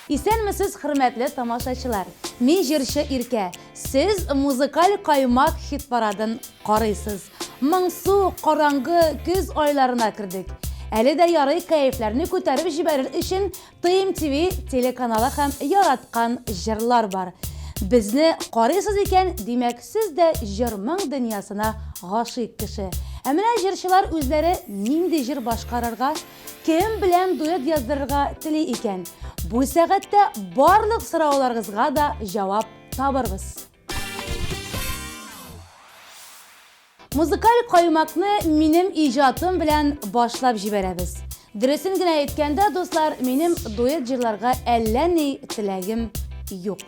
Исәнмесез, хөрмәтле тамашачылар! Мин җырчы Иркә. Сез музыкаль каймак хит-парадын карыйсыз. Моңсу, караңгы көз айларына кердек. Әле дә ярый кәефләрне күтәреп җибәрер өчен TMTV телеканалы һәм яраткан җырлар бар. Безне карыйсыз икән, димәк, сез дә җыр-моң дөньясына гашыйк кеше. Ә менә җырчылар үзләре нинди җыр башкарырга, кем белән дуэт яздырырга тели икән? Бу сәгатьтә барлык сорауларыгызга да җавап табырбыз. Музыкаль каймакны минем иҗатым белән башлап җибәрәбез. Дөресен генә әйткәндә, дуслар, минем дуэт җырларга әллә ни теләгем юк.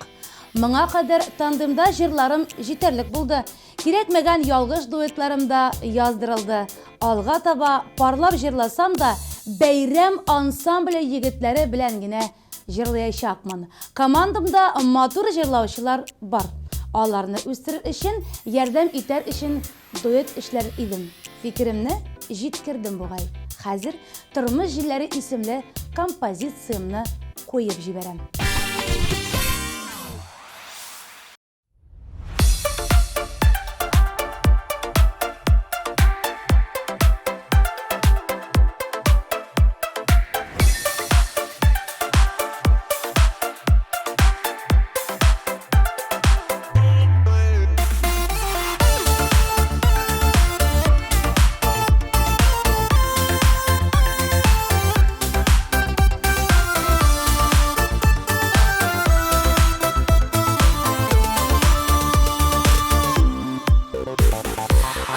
Моңа кадәр тандемда җырларым җитәрлек булды. Кирәкмәгән ялгыш дуэтларым да яздырылды. Алга таба парлап җырласам да, Бәйрәм ансамбле егетләре белән генә Җырлаячакмын. Командамда матур җырлаучылар бар. Аларны үстерер өчен, ярдәм итәр өчен дуэт эшләр идем. Фикеремне җиткердем бугай. Хәзер Тормыш җилләре исемле композициямне куеп җибәрәм.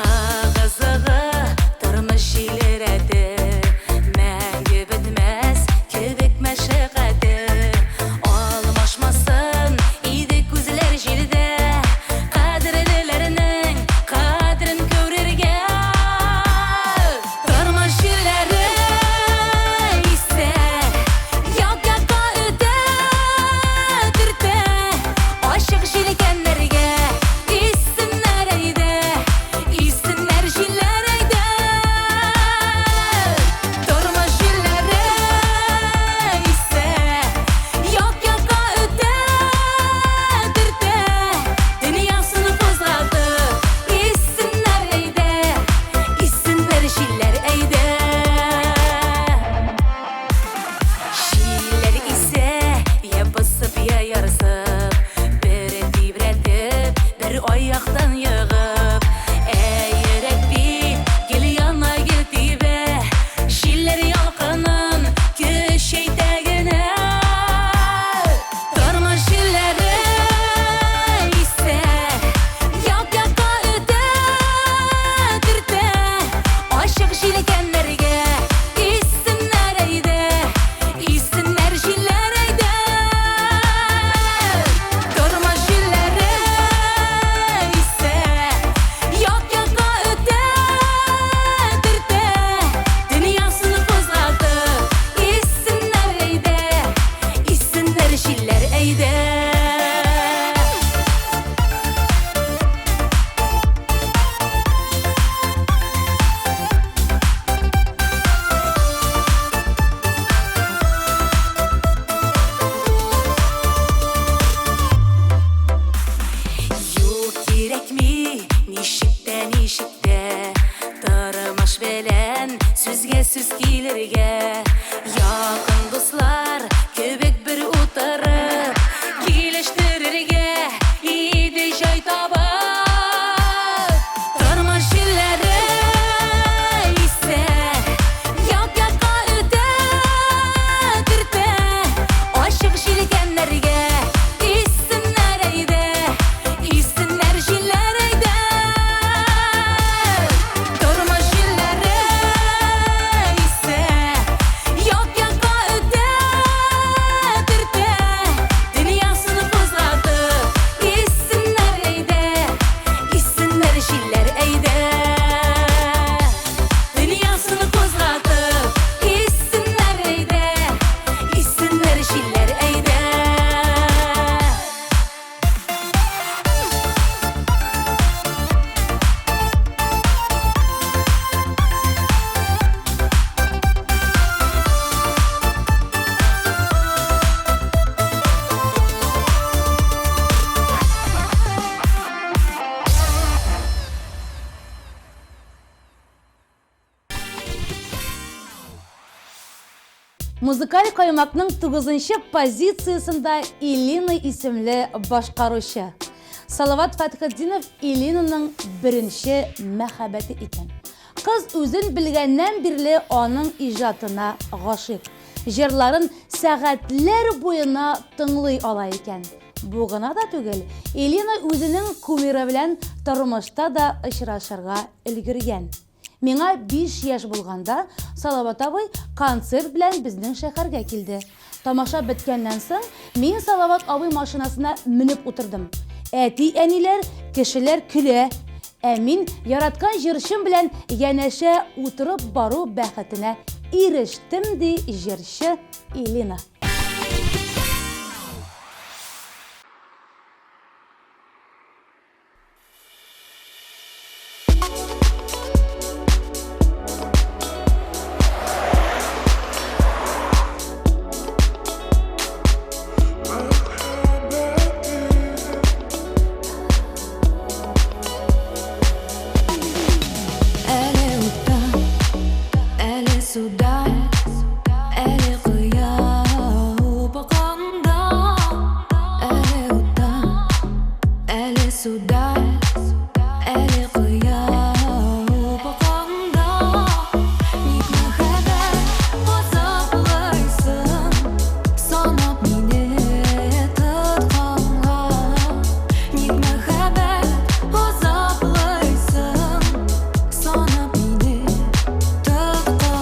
Ыгы-зыгы, тормыш җиле рәте, Мәңге бетмәс кебек мәшәкате. Алмашмасын иде күзләр җирдә, Кадерлеләрнең кадрен күрергә. Тормыш җилләре исә, Як-якка өтә, төртә, Ачык җилкәннәргә иссеннәр әйдә, Иссеннәр җилләр әйдә. Тормыш җилләре исә, Як-якка өтә, төртә, Дөньясын кузгатып, иссеннәр әйдә, Иссеннәр җилләр әйдә. Җилләр исә, я посып, я ярсып, Бер тибрәтеп, бер аяктан егып. Ә йөрәк бит гел яна, гел тибә, Җилләр ялкынын көчәйтә генә. Тормыш җилләре исә, Як-якка өтә, төртә, Ачык җилкәннәргә иссеннәр әйдә, Иссеннәр җилләр әйдә. Тормыш җилләре исә. Музыкаль каймакның тугызынчы позициясендә Илина исемле башкаручы. Салават Фәтхетдинов Илинаның беренче мәхәббәте икән. Кыз үзен белгәннән бирле аның иҗатына гашыйк. Җырларын сәгатьләр буена тыңлый ала икән. Бу гына да түгел, Элина үзенең кумиры белән тормышта да очрашырга өлгергән. Миңа 5 яшь булганда, Салават абый концерт белән безнең шәһәргә килде. Тамаша беткәннән соң, мин Салават абый машинасына менеп утырдым. Әти-әниләр, кешеләр көлә. Ә мин яраткан җырчым белән янәшә утырып бару бәхетенә ирештем, ди җырчы Элина. Әле утта, әле суда, әле кояш бакканда, әле утта, әле суда, әле кояш бакканда, ник мәхәббәт газаплыйсың, санап мине тотканга, ник мәхәббәт газаплыйсың, санап мине тотканга.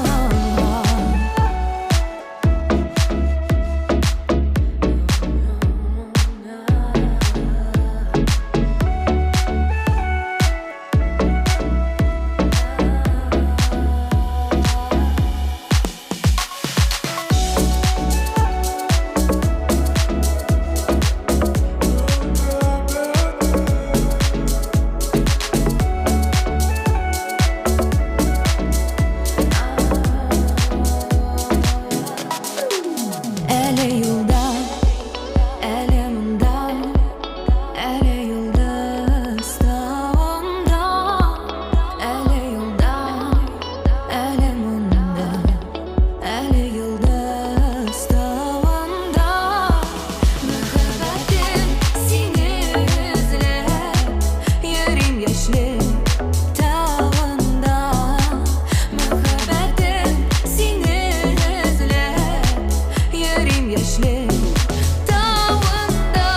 Әле юлда, әле монда, әле йолдыз тавында, әле юлда, әле монда, әле йолдыз тавында. Мәхәббәтем сине эзләп, йөрим яшьлек тавында. Мәхәббәтем сине эзләп, йөрим яшьлек тавында.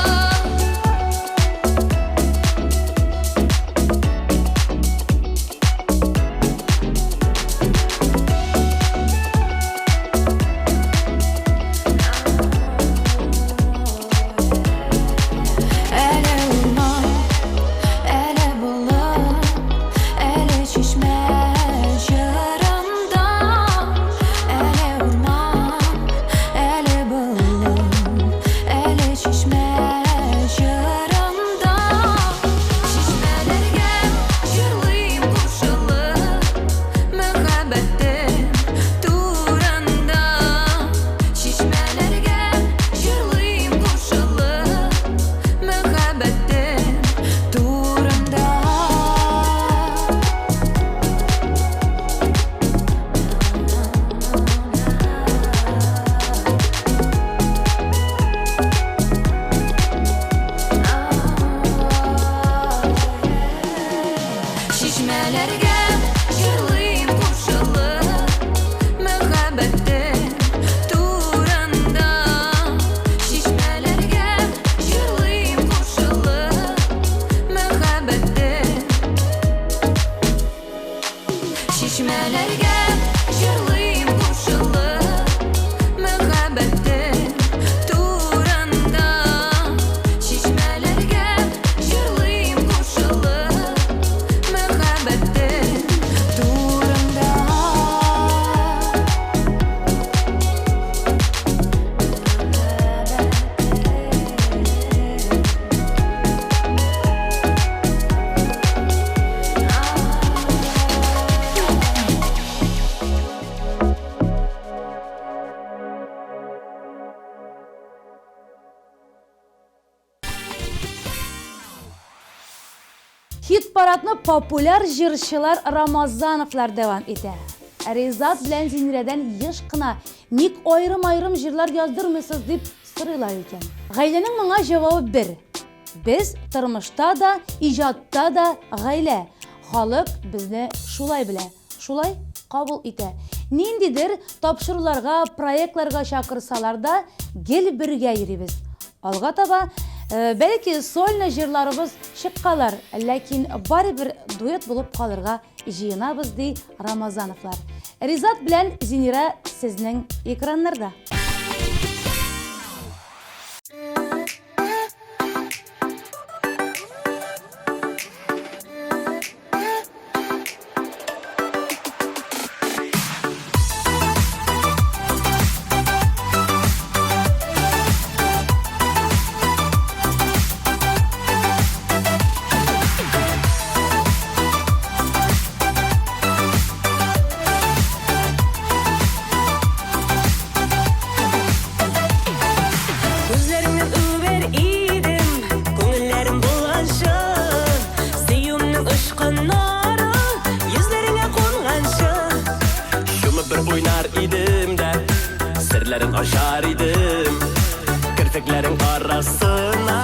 Әле урман, әле болын, әле чишмә җырында. Әле урман, әле болын, әле чишмә җырында. Чишмәләргә җырлыйм кушылып, мәхәббәтем турында. Чишмәләргә җырлыйм кушылып, мәхәббәтем турында. Чишмәләргә җырлыйм кушылып, мәхәббәтем турында. Чишмәләргә җырлыйм кушылып, мәхәббәтем. Чишмәләргә җырлыйм кушылып, мәхәббәтем турында. Чишмәләргә җырлыйм кушылып, мәхәббәтем турында. Хит-парадны популяр җырчылар Рамазановлар дәвам итә. Ризат белән Зинирәдән еш кына ник аерым-аерым җырлар яздырмыйсыз дип сорыйлар икән. Гаиләнең моңа җавабы бер. Без тормышта да, иҗатта да гаилә. Халык безне шулай белә, шулай кабул итә. Ниндидер тапшыруларга, проектларга чакырсалар да, гел бергә йөрибез. Алга таба, бәлки, сольно җырларыбыз чыккалар, ләкин барыбер дуэт булып калырга җыенабыз, ди Рамазановлар. Ризат белән Зинира сезнең экраннарда. Күзләреңнән үбәр идем, күңелләрем булганчы, сөюемнең очкыннары йөзләреңә кунганчы. Чумып бер уйнар идем дә, серләрен ачар идем. Керфекләрең арасына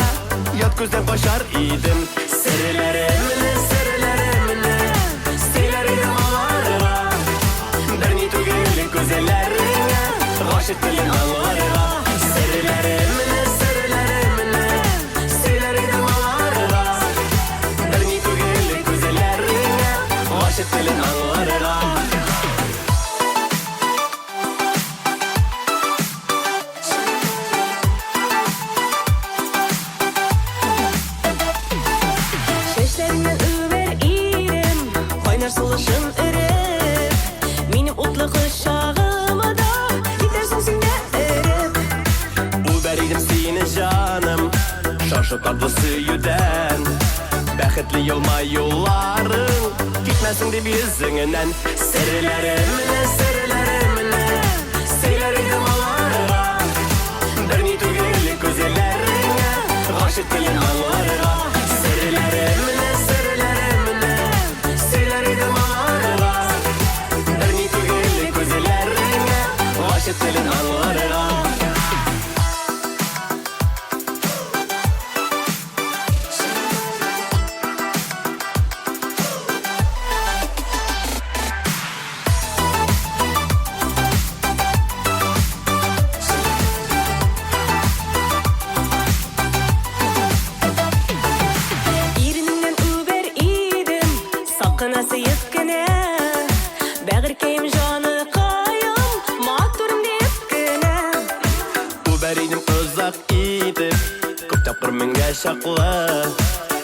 ят күздән качар идем. Серләремне, серләремне сөйләр идем аларга. Берни түгел күзләреңә, гашыйк телен аңларга. Серләремне, серләремне сөйләр идем аларга. Берни түгел күзләреңә, гашыйк телен аңларга. Чәчләреңнән үбәр идем, кайнар сулышым өреп. Минем утлы кочагыма да китәрсең син дә эреп. Үбәр идем сине, җаным, шашып татлы сөюдән. Бәхетле елмаюларың китмәсен дип йөзеңнән. Серләремне, серләремне сөйләр идем аларга. Берни түгел күзләреңә, гашыйк телен аңларга. Серләремне, серләремне сөйләр идем аларга. Берни түгел күзләреңә, гашыйк телен аңларга. Иренеңнән үбәр идем, сак кына сөеп кенә. Бәгырькәем, җаныкаем, матурым диеп кенә. Үбәр идем озак итеп, күп тапкыр меңгә чаклы.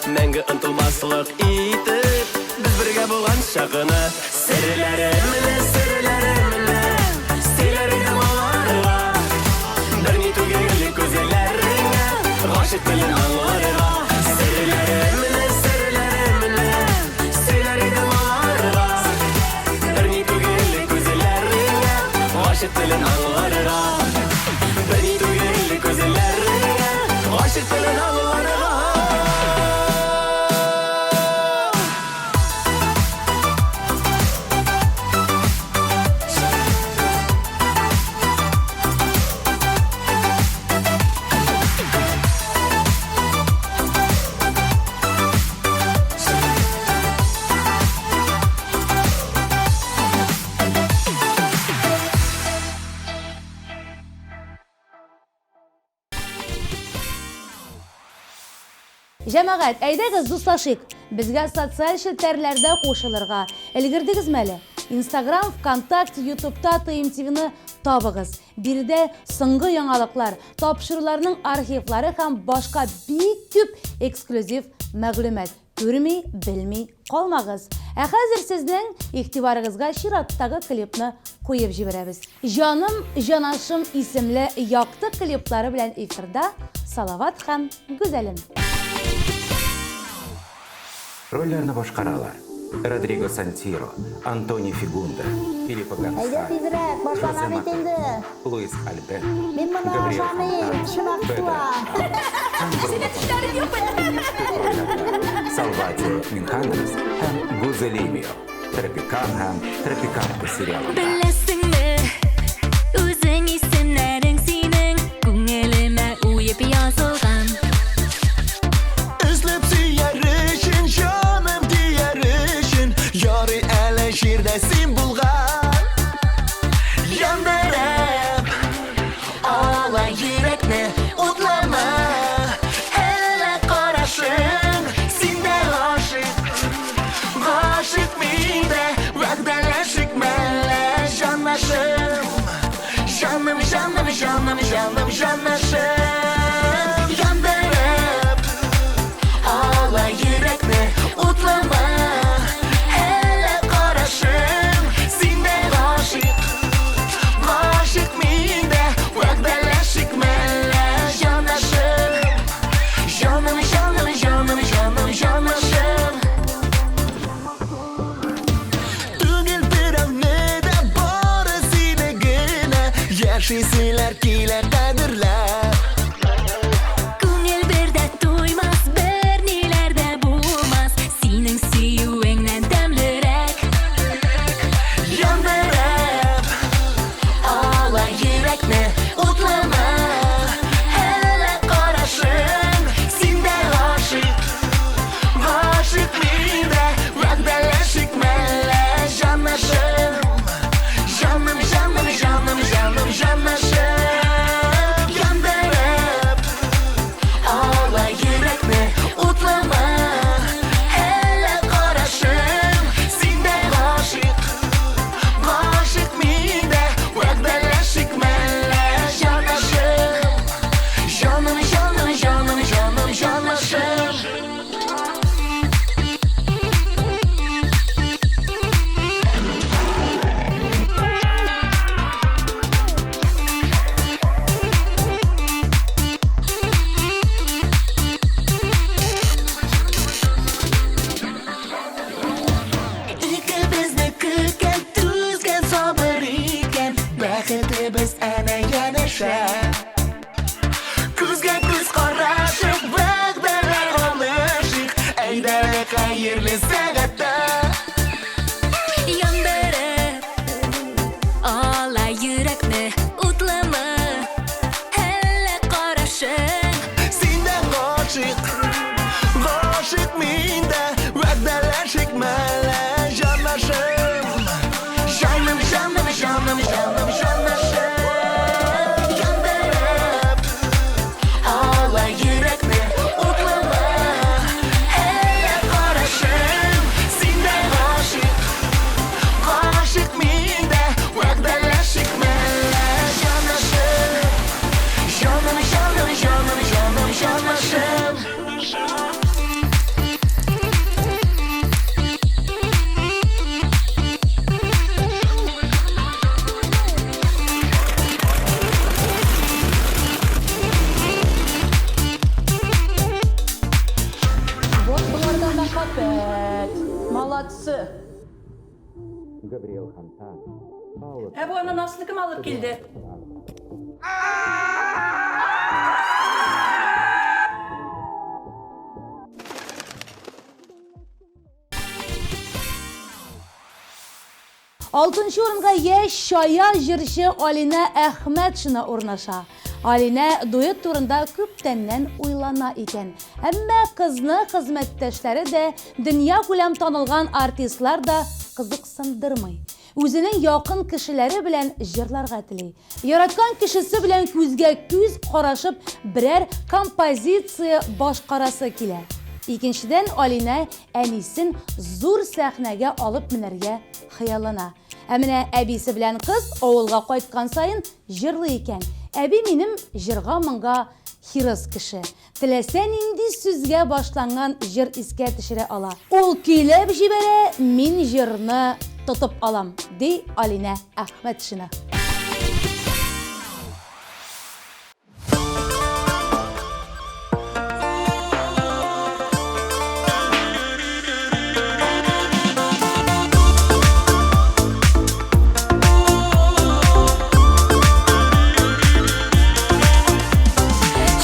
Мәңге онытылмаслык итеп, без бергә булган чагыны. Серләремне, серләремне сөйләр идем аларга. Берни түгел күзләреңә, гашыйк телен аңларга. Серләремне, серләремне сөйләр идем аларга. Берни түгел күзләреңә, гашыйк телен аңларга. Берни түгел күзләреңә, гашыйк телен аңларга. Җәмәгать, әйдәгез дуслашыйк. Безгә социаль челтәрләрдә кушылырга өлгердегезме әле? Инстаграм, ВКонтакте, Ютубта ТМТВны табыгыз. Биредә соңгы яңалыклар, тапшыруларның архивлары һәм башка бик күп эксклюзив мәгълүмат. Күрми, белми калмагыз. Ә хәзер сезнең игътибарыгызга чираттагы клипны куеп җибәрәбез. Җаным, җанашым исемле якты клиплары белән эфирда Салават һәм Гүзәлем. Рольләрне башкаралар: Родриго Сантиро, Антони Фигунда, Филиппо Әйдә Гонсалес, тизрәк, башлана Жозе бит инде. Матос, Луис Альберто, Мин моны Габриэль ашамыйм, Фонтана, тешем Педро актыла. Һәм Бруно Фонтана. Төп рольләрдә Салватио Минханерс һәм Гузелимио. Тропикан һәм Тропиканка сериалында. Беләсеңме, үзең исемнәрең синең күңелемә уеп язылган. Эзләп сөяр өчен, җаным дияр өчен, ярый әле җирдә син булган. Яндырып ала йөрәкне, утлама, әллә карашың, син дә гашыйк, гашыйк мин дә, вәгъдәләшик мәллә, җанашым. Җаным, җаным, җаным, җаным, җанашым. Яндырып ала йөрәкне, утлама, әллә карашың, син дә гашыйк, гашыйк мин дә, вәгъдәләшик мәллә, җанашым. Җаным, җаным, җаным, җаным, җанашым. Түгел берәүне дә, бары сине генә яшиселәр килә кадерләп. Күңел бер дә туймас, бер ниләр дә булмас, синең сөюеңнән тәмлерәк. Яндырып ала йөрәкне, утлама, әллә карашың, син дә гашыйк, гашыйк мин дә, вәгъдәләшик мәллә, җанашым. Җаным, җаным, җаным, җаным, җанашым. Яндырып ала йөрәкне, утлама, әллә карашың, син дә гашыйк, гашыйк мин дә, вәгъдәләшик мәллә, җанашым. Җаным, җаным, җаным, җаным, җанашым. Икебезне көткән, түзгән, сабыр иткән бәхетебез әнә янәшә. Күзгә күз карашып, вәгъдәләр алышыйк, әйдә хәерле сәгатьтә. Яндырып ала йөрәкне, утлама, әллә карашың. Син дә гашыйк, гашыйк мин дә, вәгъдәләшик мәллә, җанашым. Җаным, җаным, җаным, җаным, җанашым. Яндырып ала йөрәкне, утлама, әллә карашың, син дә гашыйк, гашыйк мин дә, вәгъдәләшик мәллә, җанашым. Җаным, җаным, җаным, җаным, җанашым. Вот боларда мәхәббәт. Молодцы. Габриэл Хантан, Паула Ә бу ананасны кем алып килде? Алтынчы урынга яшь чая җырчы Алинә Әхмәтшина урнаша. Алинә дуэт турында күптәннән уйлана икән. Әмма кызны хезмәттәшләре дә, дөньякүләм танылган артистлар да кызыксындырмый. Үзенең якын кешеләре белән җырларга тели. Яраткан кешесе белән күзгә күз карашып берәр композиция башкарасы килә. Икенчедән, Алинә әнисен зур сәхнәгә алып менәргә хыяллана. Ә менә әбисе белән кыз авылга кайткан саен җырлый икән. Әби минем җырга-моңга хирыс кеше. Теләсә нинди сүзгә башланган җыр искә төшерә ала. Ул көйләп җибәрә, мин җырны тотып алам, ди Алинә Әхмәтшина.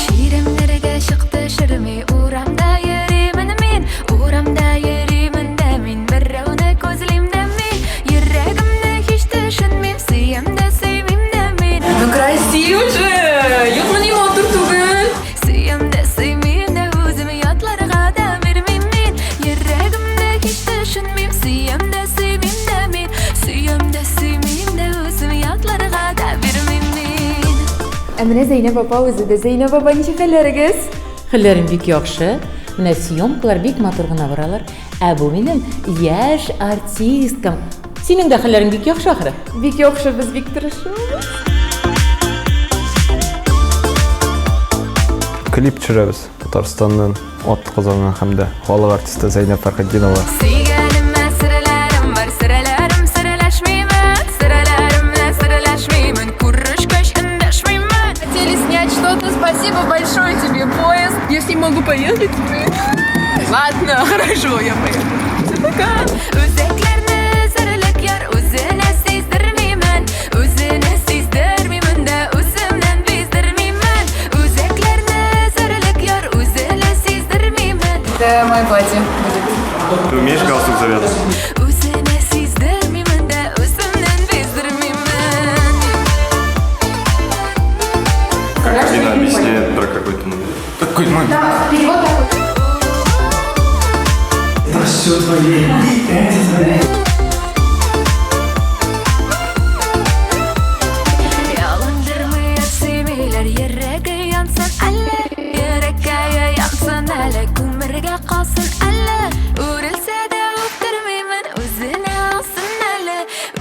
Чирәмнәргә чыкты шерми, урамда йөримен мин, урамда йөримен дә мин, берәүне күзлим дә. Ә менә Зәйнәб апа үзе дә. Зәйнәб апа, ничек хәлләрегез? Хәлләрем бик яхшы. Менә съемкалар бик матур гына баралар. Ә бу минем яшь артисткам. Синең дә хәлләрең бик яхшы ахры. Бик яхшы, без бик тырышабыз. Клип төшерәбез. Татарстанның ат казанган һәм дә халык артисты Зәйнәб Фәрхетдинова. Сөйгәнемә серләрем бар, серләрем серләшмимен, серләремне серләшмимен, күрешкәч эндәшмимен. Хотели снять что-то, спасибо большое тебе, поезд. Я с ним могу поехать теперь. Ладно, хорошо, я поеду. Всё, пока. Үзәкләрне өзәрлек яр үзенә сиздермимен, үзенә сиздермимен дә үземнән биздермимен. Үзәкләрне өзәрлек яр үзенә сиздермимен. Это мое платье будет. Ты умеешь галстук завязывать? Үзенә сиздермимен дә үземнән биздермимен. Как Дина объясняет про какой-то момент. Какой момент? Ялындырмый сөймиләр йөрәге янсын әле Йөрәккәе янсын әле күмергә калсын әле Үрелсә дә үптермимен үзенә алсын әле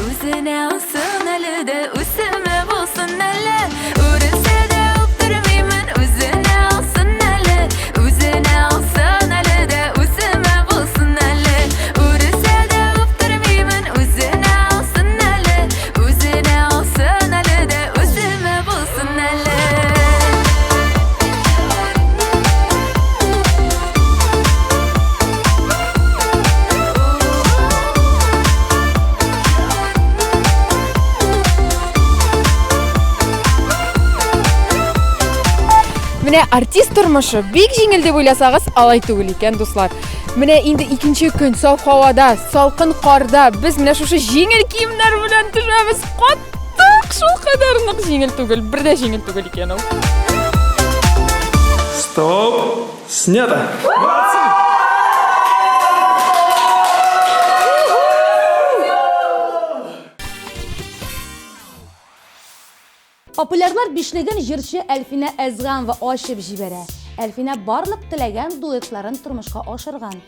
Үзенә алсын әле дә үземә булсын әле Үрелсә дә үптермимен үзенә алсын әле Үзенә алсын әле дә үземә булсын әле Үрелсә дә үптермимен үзенә алсын әле Үзенә алсын әле дә үземә булсын әле. Менә артист тормышы бик җиңел дип уйласагыз, алай түгел икән, дуслар. Менә инде икенче көн саф һавада, салкын карда без менә шушы җиңел киемнәр белән төшәбез. Каттык, шул кадәр нык җиңел түгел, бер дә җиңел түгел икән ул. Стоп! Снято! Популярлар бишлеген җырчы Әлфинә Әзгамова ачып җибәрә. Әлфинә барлык теләгән дуэтларын тормышка ашырган.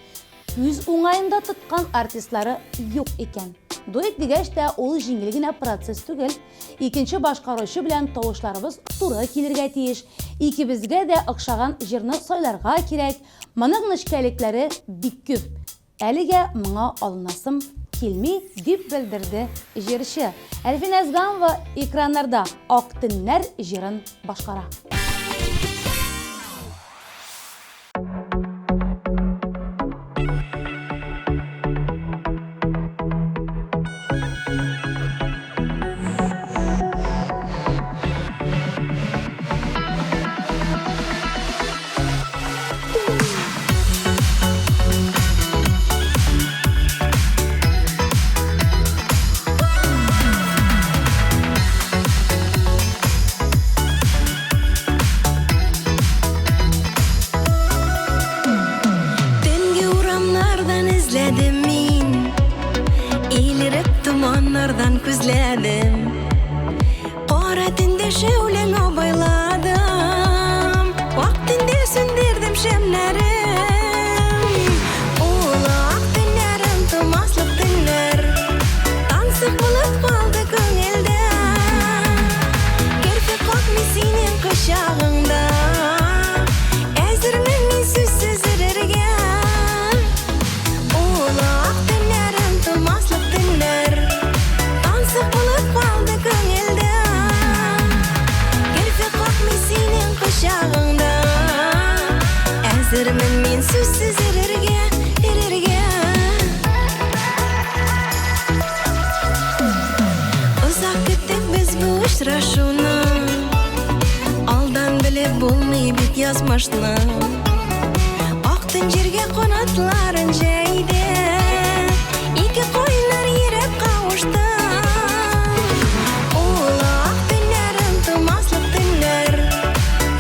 Үз уңаенда тоткан артистлары юк икән. Дуэт дигәч тә ул җиңел генә процесс түгел. Икенче башкаручы белән тавышларыбыз туры килергә тиеш. Икебезгә дә охшаган җырны сайларга кирәк. Моның нечкәлекләре бик күп. Әлегә моңа алынасым килми, дип белдерде җырчы. Әлфинә Әзгамова экраннарда Ак төннәр җырын башкара. Төнге урамнардан эзләдем мин, Илереп томаннардан күзләдем. Кара төндә шәүләң абайладым, Ак төндә сүндердем шәмнәрем. Ул ак төннәр онытылмаслык төннәр, Тансык булып калды күңелдә. Керфек какмый синең кочагыңда, Әзермен мин сүзсез эрергә. Ул ак төннәр онытылмаслык төннәр, Тансык булып калды күңелдә. Керфек какмый синең кочагыңда, Әзермен мин сүзсез эрергә, эрергә. Озак көттек без бу очрашуны, Алдан белеп булмый бит язмышны. Ак төн җиргә канатларын җәйде, Ике кайнар йөрәк кавышты. Ул ак төннәр онытылмаслык төннәр,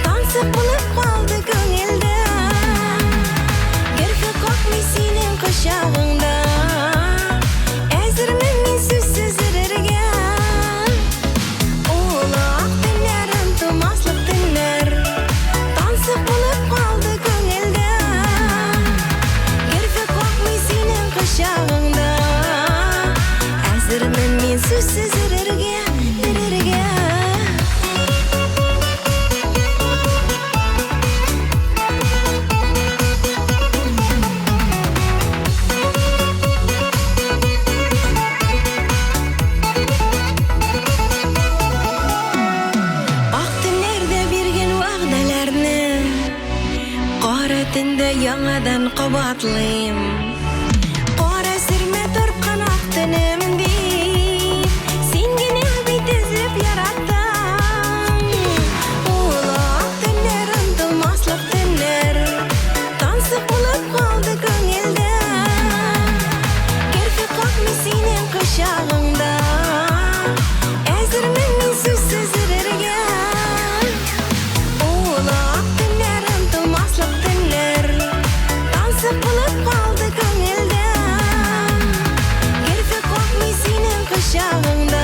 Тансык булып калды күңелдә. Керфек какмый синең кочагыңда, Әзермен мин сүзсез эрергә. Ул ак төннәр онытылмаслык Яңадан кабатлыйм. Кара сөрмә тарткан ак төнем дип, Син генә бит өзеп яраттың. Ул ак төннәр, онытылмаслык төннәр, Тансык булып калды күңелдә. Керфек какмый синең кочагыңда, Әзермен мин сүзсез эрергә. Ул ак төннәр, онытылмаслык төннәр, Тансык булып калды күңелдә. Керфек какмый синең кочагыңда,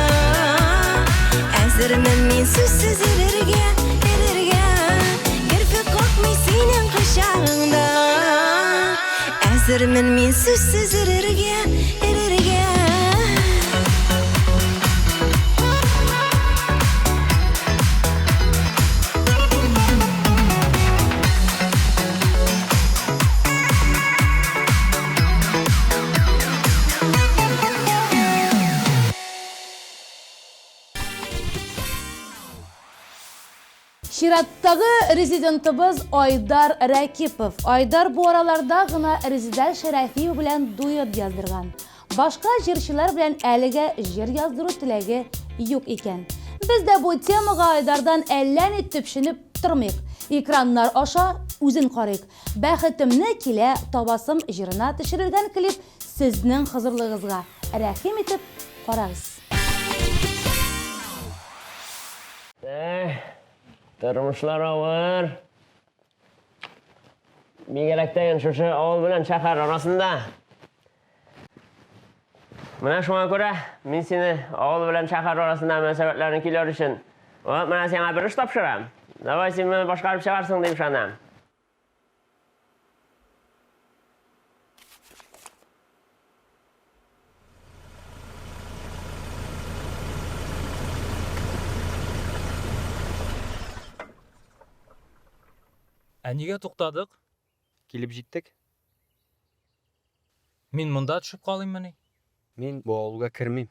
Әзермен мин сүзсез эрергә, эрергә. Керфек какмый синең кочагыңда, Әзермен мин сүзсез эрергә, эрергә. Чираттагы резидентыбыз Айдар Рәкипов. Айдар бу араларда гына Резидә Шәрәфиева белән дуэт яздырган. Башка җырчылар белән әлегә җыр яздыру теләге юк икән. Без дә бу темага Айдардан әллә ни төпченеп тормыйк. Экраннар аша үзен карыйк. Бәхетемне килә табасым җырына төшерелгән клип сезнең хозурлыгызга. Рәхим итеп карагыз. Эх, тормышлар авыр. Бигрәк тә шушы авыл белән шәһәр арасында. Менә шуңа күрә мин сине авыл белән шәһәр арасында мөнәсәбәтләрне көйләр өчен вот менә сиңа бер эш тапшырам. Давай син моны башкарып чыгарсың дип ышанам. Ә нигә туктадык? Килеп җиттек. Мин монда төшеп калыйммыни? Мин бу авылга кермим.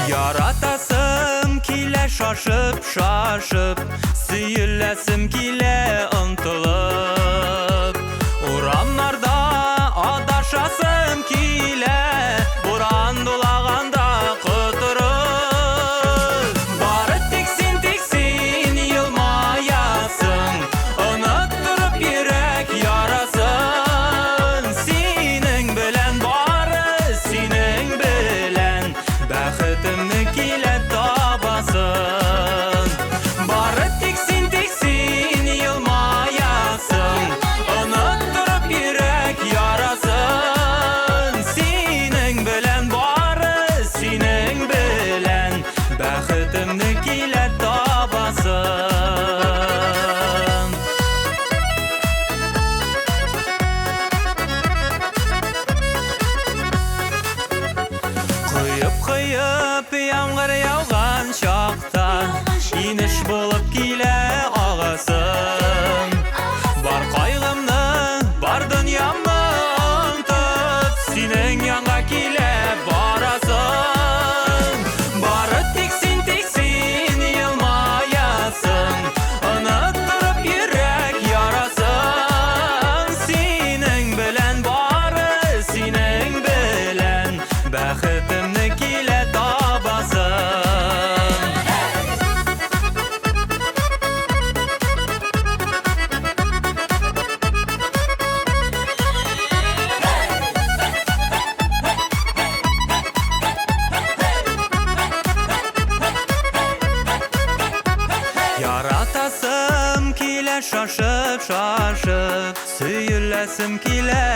Яратасым килә шашып, шашып, Сөеләсем килә омтылып. Урамнарда адашасым килә, Буран дулаганда котырып. Бары тик син, тик син елмаясың, Оныттырып йөрәк ярасын. Синең белән бары, синең белән Бәхетемне килә табасын. Бары тик син, тик син елмаясың, Оныттырып йөрәк ярасын. Синең белән бары, синең белән Бәхетемне килә табасын. Коеп-коеп яңгыр яуган чакта, Инеш булып килә агасым. Бар кайгымны, бар дөньямны онытып, Синең янга килә барасым. Бары тик син, тик син елмаясың, Оныттырып йөрәк ярасын. Синең белән бары, синең белән Бәхетемне килә табасым. Яратасым килә шашып, шашып, Сөеләсем килә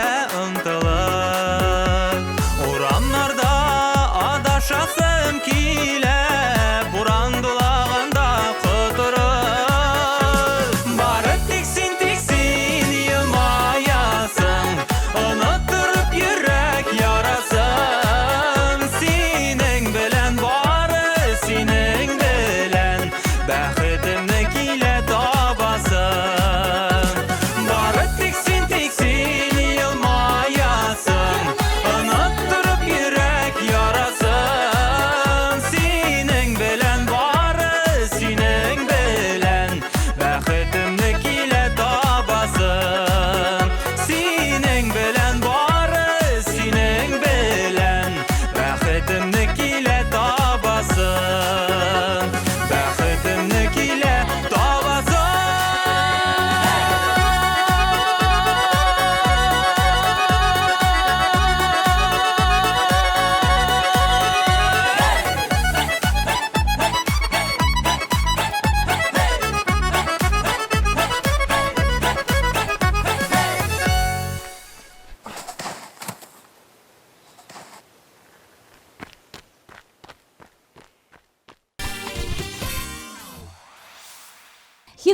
омтылып. Урамнарда адашасым килә, Буран дулаганда котырып. Бары тик син, тик син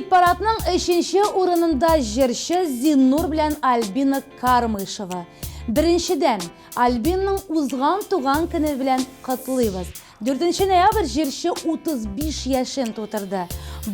Хит-парадның өченче урынында җырчы Зиннур белән Альбина Кармышева. Беренчедән, Альбинаның узган туган көне белән котлыйбыз. Дүртенче ноябрь җырчы 35 яшен тутырды.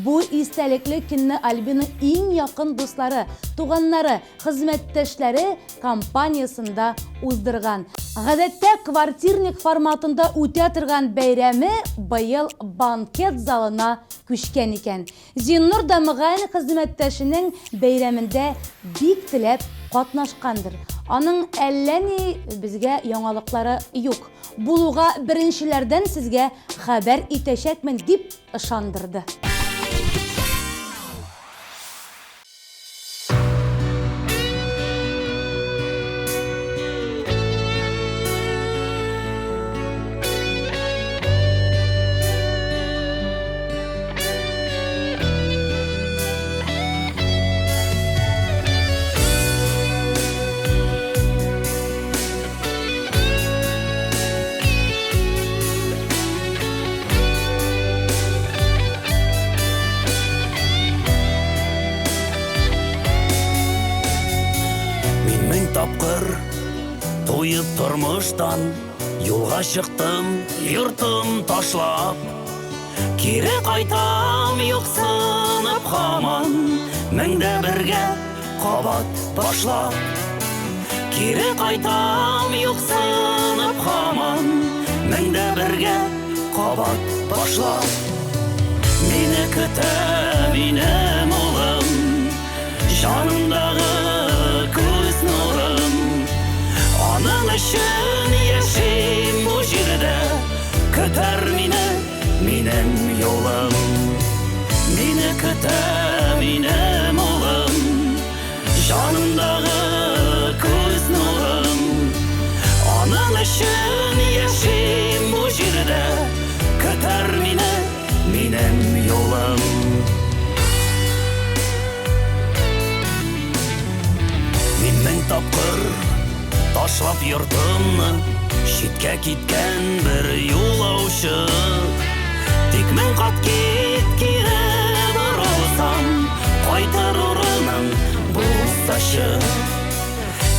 Бу истәлекле көнне Альбина иң якын дуслары, туганнары, хезмәттәшләре компаниясендә уздырган. Гадәттә квартирник форматында үтә торган бәйрәме быел банкет залына күчкән икән. Зиннур да мөгаен хезмәттәшенең бәйрәмендә бик теләп катнашкандыр. Аның әллә ни безгә яңалыклары юк. Булуга беренчеләрдән сезгә хәбәр итәчәкмен, дип ышандырды. Мин мең тапкыр туеп тормыштан Юлга чыктым, йортым ташлап. Кире кайтам, юксынып һаман, Меңдә бергә кабат башлап. Кире кайтам, юксынып һаман, Меңдә бергә кабат башлап. Мине көтә минем улым, Җанымдагы күз нурым. Аның өчен яшим бу җирдә, Көтәр мине минем юлым. Мине көтә минем улым, Җанымдагы күз нурым. Аның өчен яшим бу җирдә, Көтәр мине минем юлым. Мин мең тапкыр ташлап йортымны, Читкә киткән бер юлаучы. Тик мең кат кит кире борылсам, Кайтыр урының булсачы.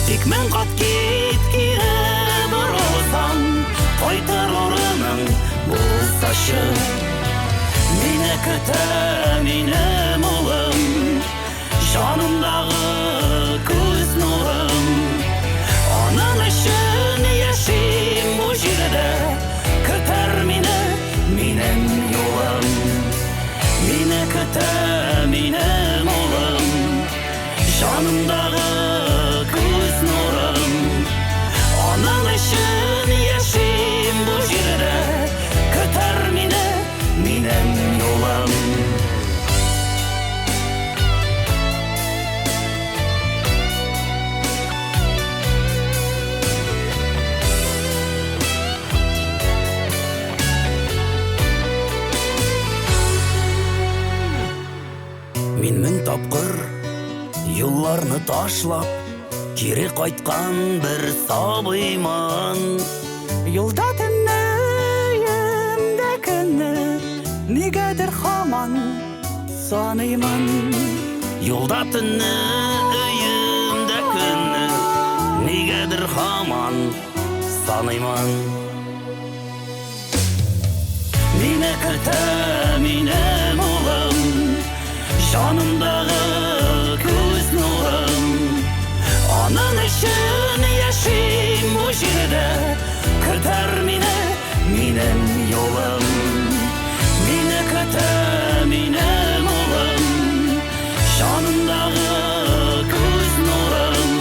Тик мең кат кит кире борылсам, Кайтыр урының булсачы. Мине көтә минем улым, Җанымдагы күз нурым. Аның өчен яшим бу җирдә, Көтәр мине минем юлым. Мине көтә минем улым, Җанымдагы күз нурым. Аның өчен яшим бу җирдә, Көтәр мине минем юлым. Мин мең тапкыр юлларны ташлап, Кире кайткан бер сабыймын. Юлда төнне, өемдә көнне, Нигәдер һаман саныймын. Юлда төнне, өемдә көнне, Нигәдер һаман саныймын. Мине көтә минем улым, Җанымдагы күз нурым. Аның өчен яшим бу җирдә, Көтәр мине минем юлым. Мине көтә минем улым, Җанымдагы күз нурым.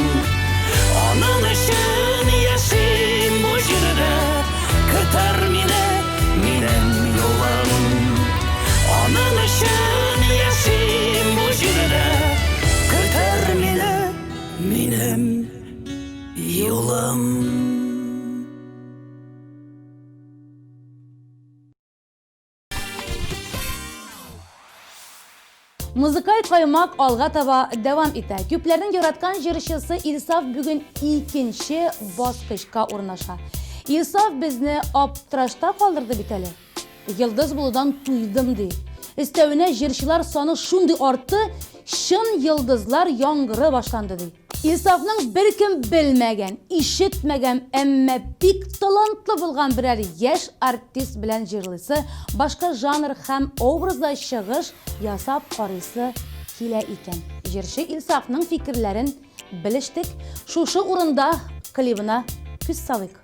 Аның өчен яшим бу җирдә, Көтәр мине минем юлым. Аның өчен яшим бу җирдә, Көтәр мине минем юлым. Музыкаль каймак алга таба дәвам итә. Күпләрнең яраткан җырчысы Илсаф бүген икенче баскычка урнаша. Илсаф безне аптырашта калдырды бит әле. Йолдыз булудан туйдым ди. Өстәвенә җырчылар саны шундый артты, чын йолдызлар яңгыры башланды, ди. Илсафның беркем белмәгән, ишетмәгән, әмма бик талантлы булган берәр яшь артист белән җырлыйсы, башка жанр һәм образда чыгыш ясап карыйсы килә икән. Җырчы Илсафның фикерләрен белештек. Шушы урында клибына күз салыйк.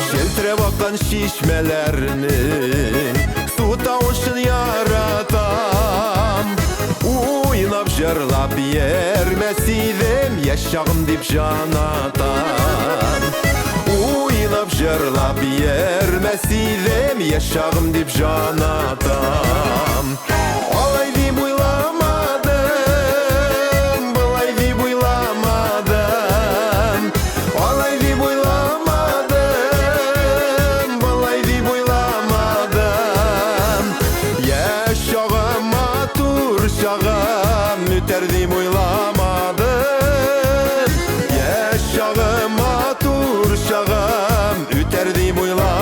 Челтерәп аккан чишмәләрнең Су тавышын яратам. Уйнап җырлап йөрмәс идем, Яшь чагым дип җан атам. Уйнап җырлап йөрмәс идем, Яшь чагым дип җан атам. Алай дип уйламадым, Болай дип уйламадым. Алай дип уйламадым, Болай дип уйламадым. Яшь чагым, матур чагым, Үтәр дип уйламадым. Яшь чагым, матур чагым, Үтәр дип уйламадым.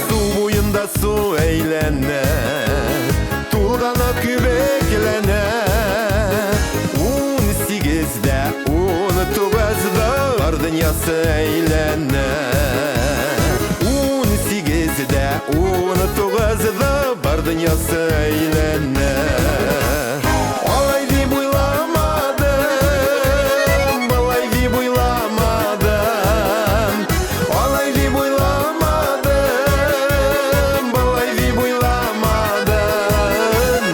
Су буенда су әйләнә, Тулгана күбекләнә. Унсигездә, унтугызда Бар дөньясы әйләнә. Унсигездә, унтугызда Бар дөньясы әйләнә. Алай дип уйламадым, Болай дип уйламадым. Алай дип уйламадым, Болай дип уйламадым.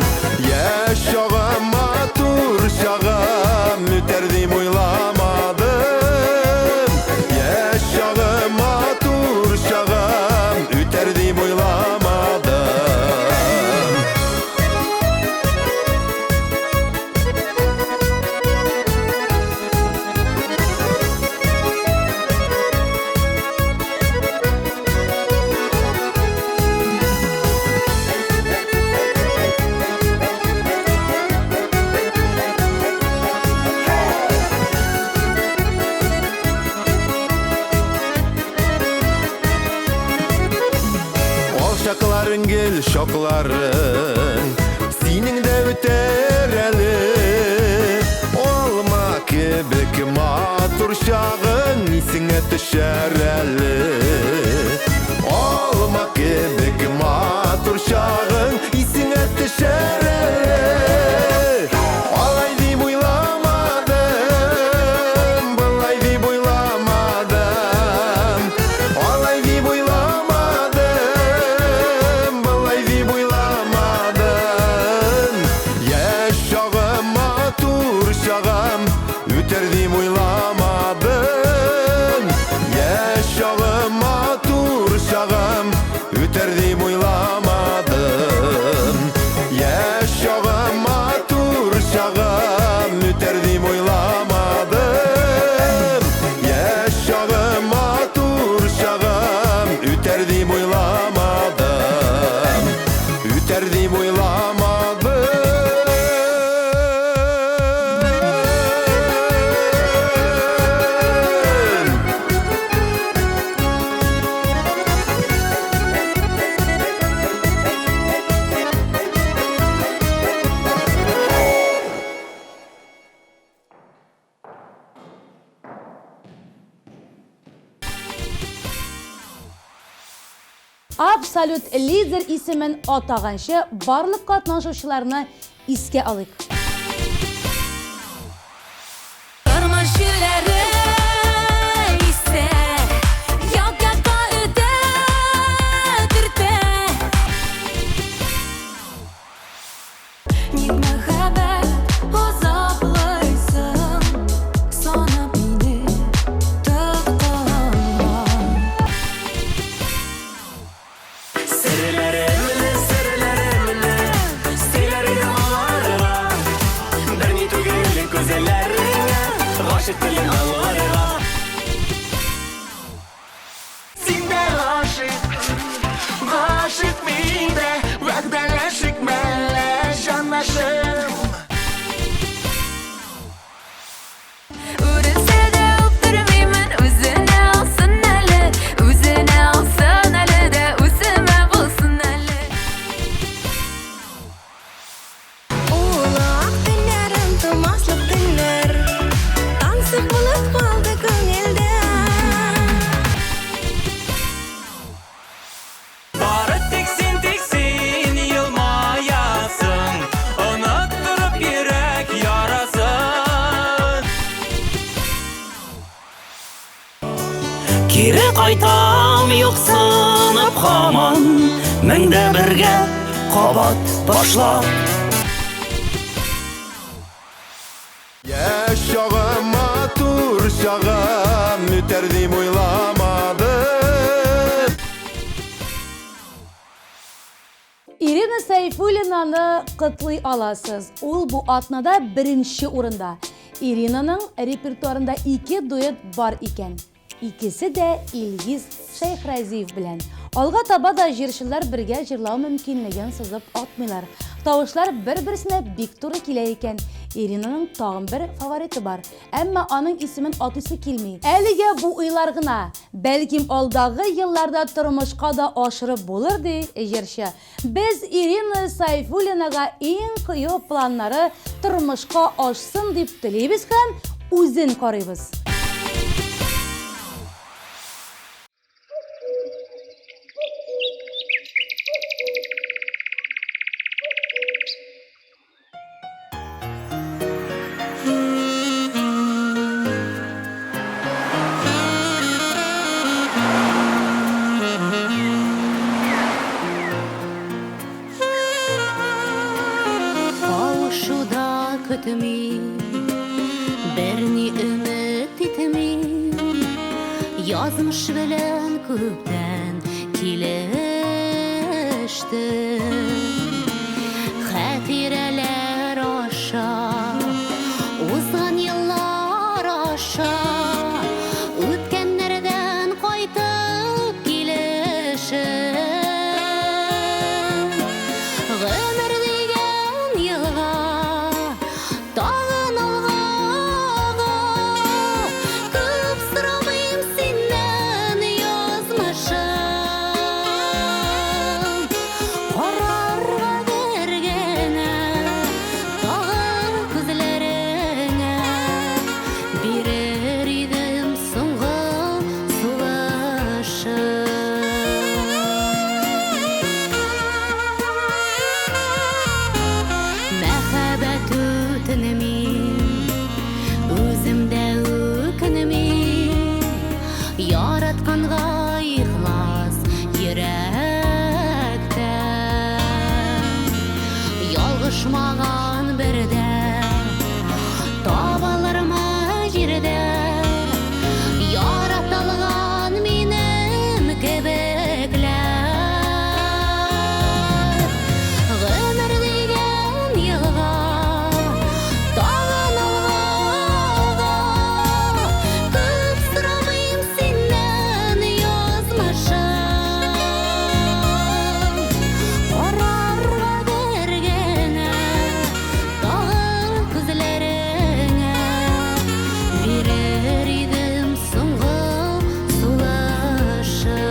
Яшь чагым, матур чагым, Үтәр дип уйламадым. Яшь чагым, матур чагым, Үтәр дип уйламадым. Ал чакларың, гел чакларың, Синең дә үтәр әле. Алма кебек матур чагың Исеңә төшәр әле. Алма кебек матур чагың Исеңә төшәр әле. Алай дип уйламадым, Болай дип уйламадым. Алай дип уйламадым, Болай дип уйламадым. Яшь чагым, матур чагым, Үтәр дип уйламадым. Яшь чагым, матур чагым, Үтәр дип уйламадым. Яшь чагым, матур чагым, Үтәр дип уйламадым. Яшь чагым, матур чагым, Үтәр дип уйламадым. Үтәр дип уйламадым. Абсолют лидер исемен атаганчы барлык катнашучыларны искә алыйк. Тормыш җилләре исә. Кире кайтам юксынып һаман, 1001 бергә кабат башлап. Яшь чагым, матур чагым, үтәр дип уйламадым. Ирина Сәйфуллинаны котлый аласыз. Ул бу атнада беренче урында. Иринаның репертуарында ике дуэт бар икән. Икесе дә Илгиз Шәйхразиев белән. Алга таба да җырчылар бергә җырлау мөмкинлеген сызып атмыйлар. Тавышлар бер-берсенә бик туры килә икән. Иринаның тагын бер фавориты бар. Әмма аның исемен атыйсы килми. Әлегә бу уйлар гына. Бәлким алдагы елларда тормышка да ашырып булыр, ди җырчы. Без Ирина Сайфуллинага иң кыю планнары тормышка ашсын дип телибез һәм үзен карыйбыз. Кавышуда көтмим, берни өмет итмим. Язмыш белән күптән килештем. Хатирәләр аша, узган еллар аша, үткәннәрдән кайтып килешем. Гомер дигән елга тагын алга ага, күп сорамыйм синнән, язмышым. Карарга бер генә тагын күзләреңә бирер идем соңгы сулышым. Мәхәббәт үтенмим, үзем дә үкенмим. Яратканга ихлас йөрәктән. Ялгышмаган бердә табылырмы җирдә яратылган минем кебекләр. Гомер дигән елга тагын алга ага, күп сорамыйм синнән, язмышым. Карарга бер генә тагын күзләреңә бирер идем соңгы сулышым.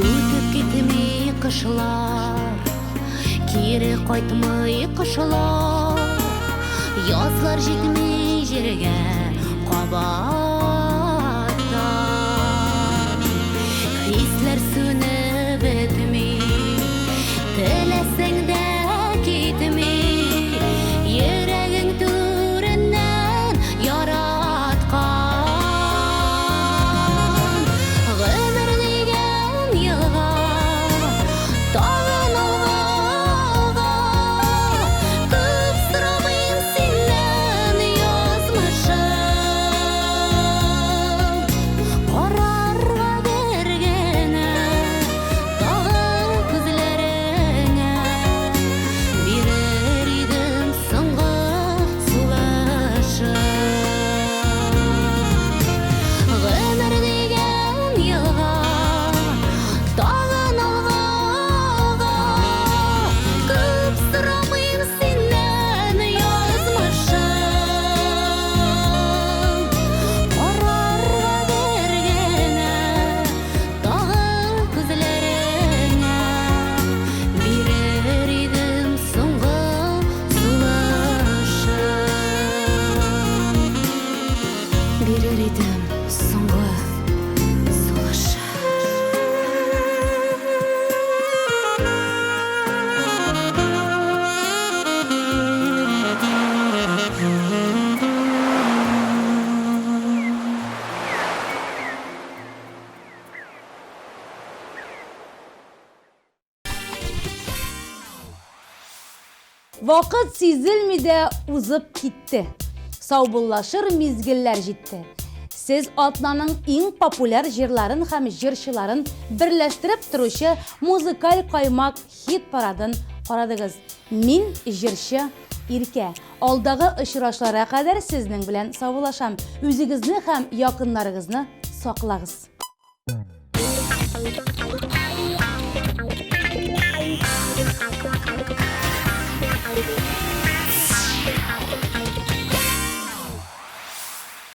Үтеп китми кышлар, кире кайтмый кошлар, язлар җитми җиргә кабаттан. Хисләр сүнеп бетми, теләсәң дә китми, йөрәгең түреннән яраткан. Гомер дигән елга тагын алга ага, күп сорамыйм синнән, язмышым. Вакыт сизелми дә узып китте. Саубуллашыр мизгелләр җитте. Сез атнаның иң популяр җырларын һәм җырчыларын берләштереп торучы музыкаль каймак хит-парадын карадыгыз. Мин җырчы Иркә. Алдагы очрашларга кадәр сезнең белән саубуллашам. Үзегезне һәм якыннарыгызны саклагыз.